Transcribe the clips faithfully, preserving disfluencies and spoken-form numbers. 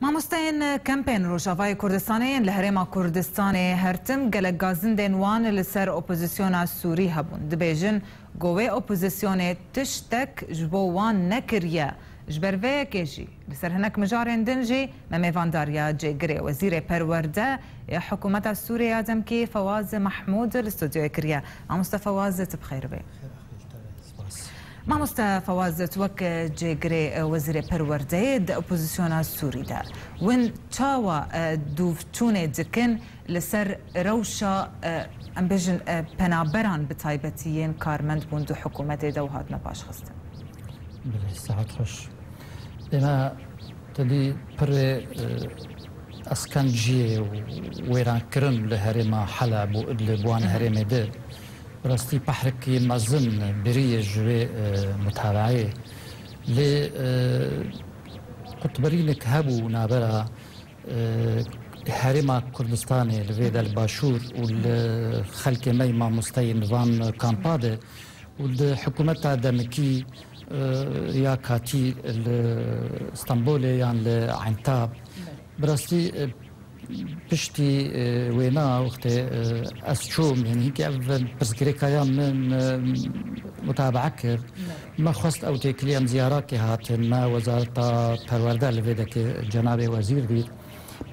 Mamosteyên kempên Rojavayê Kurdistanê yên li Herêma Kurdistanê her tim gelek gazindên wan li ser opozisyona Sûrî hebûn. Dibêjin, go wê opozisyonê tiştek ji bo wan nekiriye. Ji ber vê yekê jî, li ser hinek mijarên din jî me mêvandariya cêgirê Wezîrê Perwerde ya Hikûmeta Sûrê ya demkî Fewaz Mehmûd li stûdyoyê kiriye. Mamoste Fewaz, tu bi xêr bê. Spas. Mamoste Fewaz, tu wek cêgirê Wezîrê Perwerdeyê di opozisyona Sûrî de, win çawa, e, dûvçûnê dikin li ser rewşa, e, em bêjin, e, penaberan bi taybetî yên karmend bûn di hikûmetê de û hatine paşxistin? Belê, saet xweş. Ême tedî pirê, e, eskenciyê û wêrankirin li herêma Heleb û Idlib wan herêmê de bi rastî pehrekî mezin biriye ji wê, e, mutabaeyê. Lê, e, qutberînek hebû navbera, e, herêma Kurdistanê li vê de li Başûr û li xelkê me yê mamosteyên li van kampa de û di hikûmeta demikî, e, ya katî li Stenbolê yan li Entab. Bi rastî, e, piştî, e, wêna wextê, e, ez çûm, yani hinkî ev pirsgirêka ya min, e, mutabaa kir. Me xwest ew têkilî em ziyarakê hatin, me Wezareta Perwerde li vê dekê cenabê wezîr dît.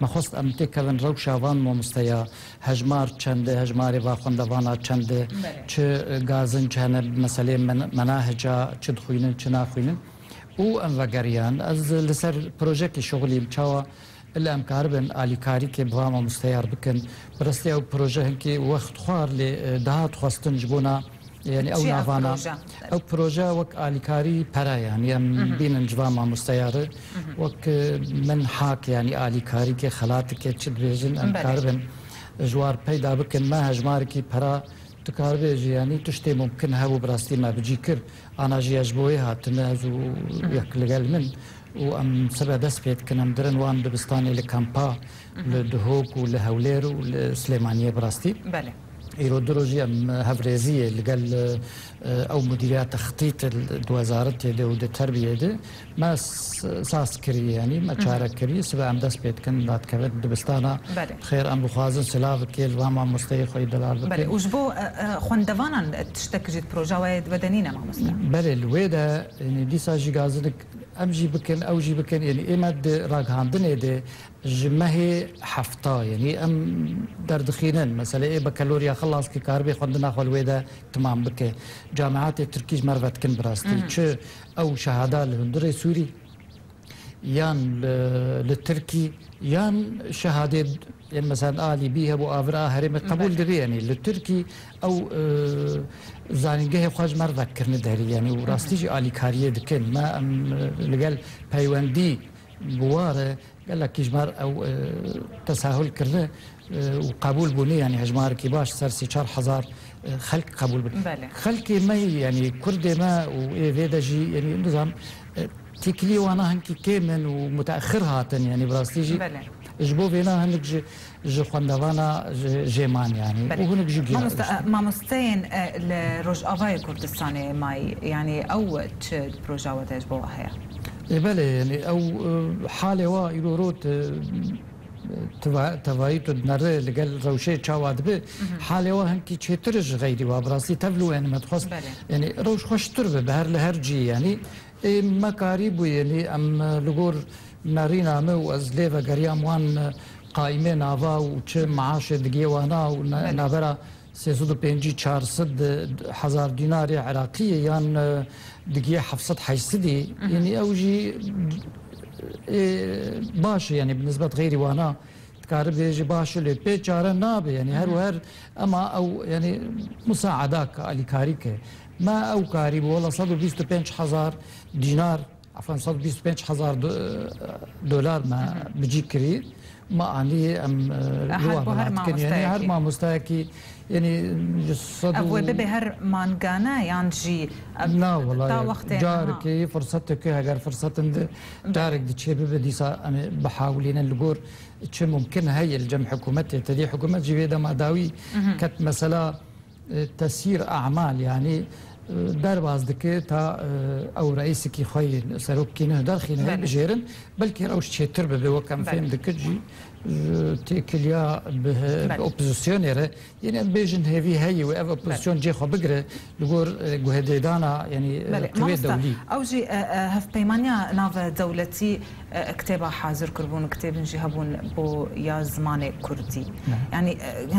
Me xwest em têkevin rewşa van mamosteya, hejmar çend e, hejmarê va xwendevana çend e, Belê. çi gazinc hene, meselê men-, menahica, çi dixwînin, çi naxwînin. Û em vegeriyan. Ez li ser projekê şixulîm, çawa li em karibin alîkarîkê bi va mamosteyar bikin. Bi rastî ew proje hinkî wext xwar lê, e, daha dixwestin ji bona, yani ew Çi ev navana. proje? Ew proje wek alîkarî pere, yani em bînin ji va mamosteya re. Wek, e, min hak, yani alîkarîkê, xelatike çi dibêjin, em Belê. karibin ji war peyda bikin. Me hejmarekî pera, tu karibê jî, yani tiştê mumkin hebû bi rastî me bi cî kir. Ana jî ez ji bo wê hatime, ez û yek li gel min. Û em sibe dest pê dikin, em dirin wan dibistanê li kampa, li Duhok û li Hewlêr û li Silêmaniyê bi rastî. Belê. Îro du rojî em hevrêziyê li gel, e, ew mudîriya textît di wezaretê de û di terbiyê de me s-, saz kirî, yanî me çare kirî. Sibe em dest pê dikin, dadikevin dibistana. Belê. Xêr, em bixwazin silavekê li va mamosteyê xwe yî delal bikin. Belê. Û ji bo, e, e, xwendevanan tiştek jî di proja we, we de nîne, mamoste? Belê, li wê de, yanî dîsa jî gazinik em jî bikin, ew jî bikin. Yanî ê me di ragihandinê de ji mehê hefta, yanî em derdixînin, meselê ê bekeloriya xilas ki karibê xwendina xwe li wê de timam bike. Camiatê tirkî ji me re vedikin bi rastî. Çi ew şehada li hundirê Sûrî, yan li, li Tirkî, yan şehadê, yên mesela a Lîbî hebû, a vir a herêmê qebûl dibe, yanî li Tirkî ew, e, zanîngehê xwe ji me re vekirine derî, yanî û rastî jî alîkariyê dikin. Me em, e, li gel peywendî bi war e, gelekî ji me re ew, e, tesahul kirine, e, û qebûl bûne, yanî hejmarekî baş ser sê çar hezar, e, xelk qebûl bûne. Belê. Xelkê me, yanî kurdê me û ê vê de jî, yanî nizam, e, têkiliyê wana hinkî kêm in û muteexir hatin, yanî bi rastî jî Belê. ji bo vêna hinek ji, ji xwendevana ji, jê man, yanî Belê. û hinek jî giya Mamoste, giştin. e, mamosteyên, e, li Rojavayê Kurdistanê mayî, yanî ew çi proja we de ji bo we heye? Ê, belê, yanî ew, e, halê wa îro rot, e, teva-, tevayî tu dinere li gel rewşê çawa dibe, halê wa hinkî çêtir ji xeyrî wa, bi rastî tevlû, yanî me dixwest, Belê. yanî rewş xweştir be, bi her li her cî, yanî ê me karî bû, yanî em, e, li gor nerîna me û ez lê vegeriyam wan, e, qaîmê nava û çi maaşê digê wana û ne-, Belê. navbera sê sed û pêncî çar sed hezar dînarê Iraqiyê yan, e, digiyê heft sed heyşt sedî, yanî ew jî, e, baş e, yanî bi nisbet xeyrî wana dikare bêje baş e, lê pê çare nabe, yanî her û her ema ew, yanî musaedake, alîkarîke. Me ew karî bû, wela sed û bîst û pênc hezar dînar, Efendim, sed û bîst û pênc hezar do-, dolar me bi cî kirî. Me anî em, e, li Aha, wan bo her dikin. Yanî her mamosteyekî. Mamosteyekî, yanî ji sed û Ev wê bibe her mangane yan jî ev Na, wela ta wextê, aha. carekê, firsetekê, heger firsetin di, Belê. carek diçê bibe, dîsa em ê bihawilînin li gor çi mumkin heye li cem hikûmetê. Tedî hikûmet jî vê dema dawî ket mesela e, tesîr e'mal, yanî, derbas dike ta, e, ew reîsekî xwe yê serokekî ne derxîne, Belê. Bijêrin, belkî rewş çêtir bibe, wek em Belê. Fêm dikir jî, e, têkiliya bi, bi Belê. Opozisyonê re, yine em bêjin hêvî heye û ev opozisyon Belê. Cê xwe bigire li gor, e, guhedêdana, yanî, e, Belê. Qewê Mamosta, dewlî. Ew jî, e, e, hevpeymaniya nav dewletî, e, kitêba hazir kiribûn, kitêbin jî hebûn bo ya zimanê kurdî. Ne. Yanî,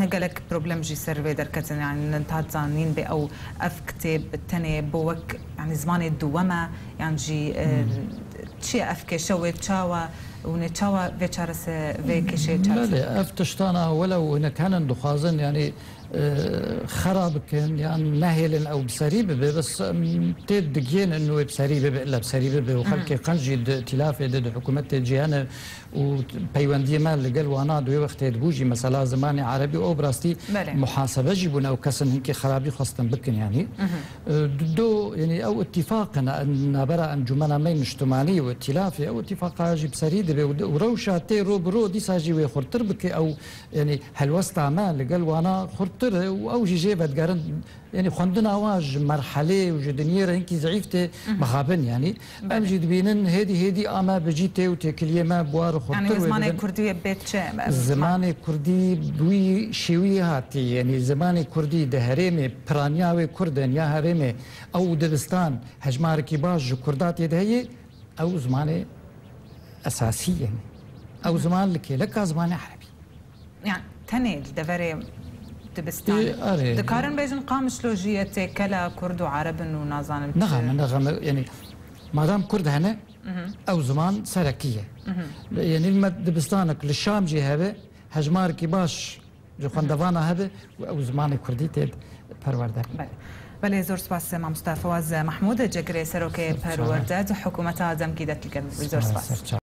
e, gelek problem jî ser vê derketin, yanî, niha zanîn bê ew, ev kitêb tenê bo wek, yanî, zimanê duwem e, yan jî, e, Hmm. çi ye ev kêşe wê çawa û nê çawa vê çarese-, vê kêşeyê çarese Belê, bike? Ev tiştana welew hinek henin dixwazin, yanî, e, xera bikin yan nehêlin ew bi serî bibe, bes, em, tê digihînin wê bi serî bibe, illa bi serî bibe û Mhm. Xelkê qenc jî di îtîlafê de, di hikûmetê cî hene û peywendiyê me li gel wana di wê wextê dibû jî, mesela zimanê erebî û ew bi rastî Belê. Muhasebe jî bûne ew kesin hinkê xerabî xwestin bikin, yanî. Mhm. E, do, yanî ew îtîfaq in, nabera encûmena me niştimanî û îtîlafê, ew îtîfaqa jî bi serî dibe û, û rewşa tê ro bi ro dîsa jî wê xurtir bike ew, yanî helwesta me li gel wana xurtir e û ew jî jê vedigerin, yanî xwendina wan ji merhelê û ji dinyê re hinkî zeîf tê Mhm. mixabin, yanî. Em Belê. Jî dibînin hêdî hêdî a me bi cî tê û têkiliyê me bi wa re Yanî xurtir wê zimanê bibin. Kurdî bê çi? Zimanê kurdî bi wî şêwî hatî, yanî zimanê kurdî di herêmê piraniya wê kurd in ya herêmê ew dibistan hejmarekî baş ji kurda tê de heye, ew zimanê esasî ye. Ew Mhm. Ziman li kêleka zimanê erebî. Yani tenê li deverê dibistanê. Ê, erê. Dikarin bêjin Qamişlo jî ye têkela kurd û ereb in û nazanim çi. Nexeme, nexeme, yani madam kurd hene, Mhm. Ew ziman serekî ye. Mhm. Yani me dibistanek li Şam jî hebe, hejmarekî baş ji xwendevana hebe û ew zimanê kurdî tê perwerde. Belê. Belê, zor spas, mamosta Fewaz Mehmûd, cegirê serokê Ser çava. Perwerde di hikûmeta demkî de, dilgel bû. Zor spas. Ser çava.